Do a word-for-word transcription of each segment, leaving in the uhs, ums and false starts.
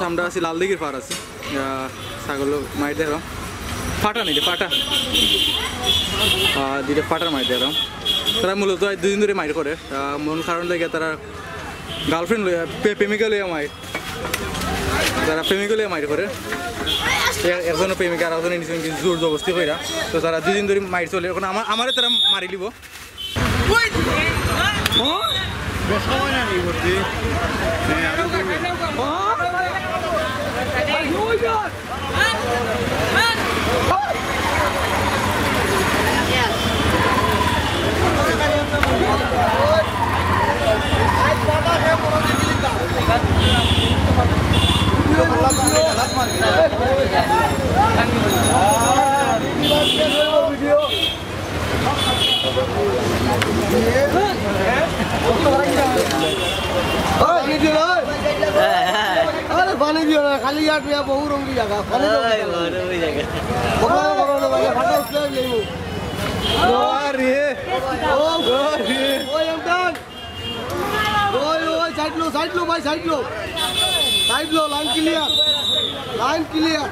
আমরা আছি লালদিঘির পার আছি। আহ, ছাগল মাইর দেখলাম। ফাটা নাকি? ফাটা। আহ, দুইটা ফাটার মাইর দেখলাম। তারা মূলত এই দুদিন ধরি মাইর করে। আহ, মূল কারণ লাগে তারা girlfriend লইয়া, প্রে-, প্রেমিকা লইয়া মাইর। তারা প্রেমিকা লইয়া মাইর করে। এ-, একজনও প্রেমিকা, আর একজনে নিচে নিচে জোর জবরদস্তি কইরা। তো তারা দুদিন ধরি মাইর চলে। এখন আমার, আমারে তারা মারি লিব। पानी दियो ना। अरे पानी दियो ना, खाली यार, बहुत रंगी जगह, पानी दो। बकरा, बकरा, बकरा, फाटा उठले नहीं। अरे। ओ, अरे। ओ, एमडान। ओए, ओए, side लो, side लो भाई, side लो। Side लो, line clear। Line clear।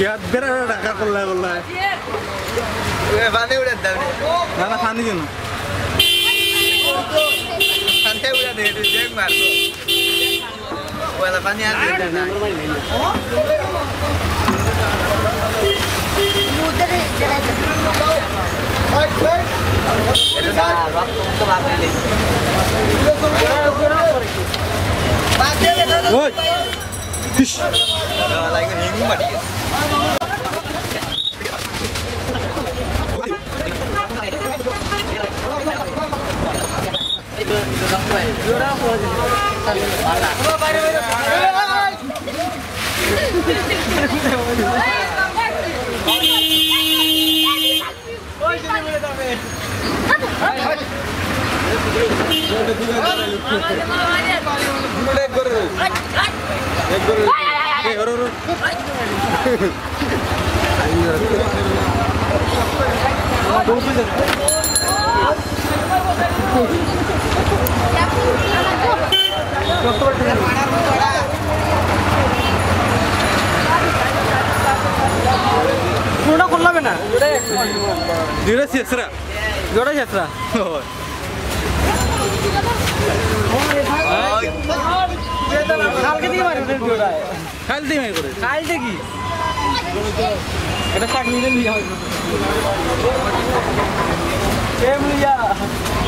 ইয়াত বেড়া বেড়া ঢাকা করলা করলা। এ, পানি উড়ে দাও রে। না, না, পানি কেন? পানি উড়ে দে, একটু জেং মারবো। ওলা পানি আর দিতে না। ওই। ইস। পুরোটা করলাম না। দুইটা শেষরা। দুইটা শেষরা। কালকে দিয়ে মারবে দুইটা। কাল দিয়ে মারি করে। কাল দেখি। এটা শাক নিলে নিয়ে হবে। সেম লিয়া।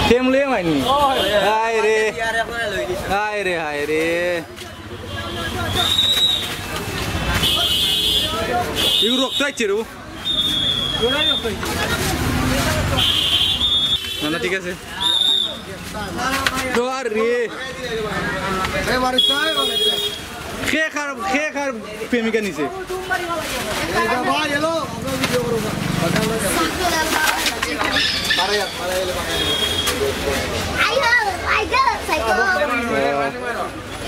সেম লিয়া মাইনি। হায় রে। হায় রে, হায় রে। ইগু রক্ত আইছে রে। না, না, ঠিক আছে। তো আর রে। খে কার, খে কার প্রেমিকা নিছে।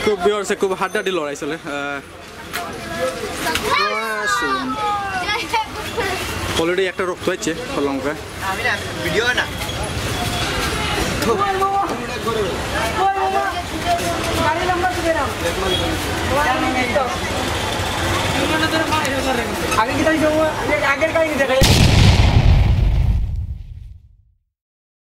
খুব বিয়ার্সে খুব হাড্ডাহাড্ডি লড়াই চলে। আহ, already একটা রক্ত হচ্ছে লঙ্কা। আমি না, ভিডিও না। আগে কি তাই যাবো? আগে, আগের কাহিনী দেখাই।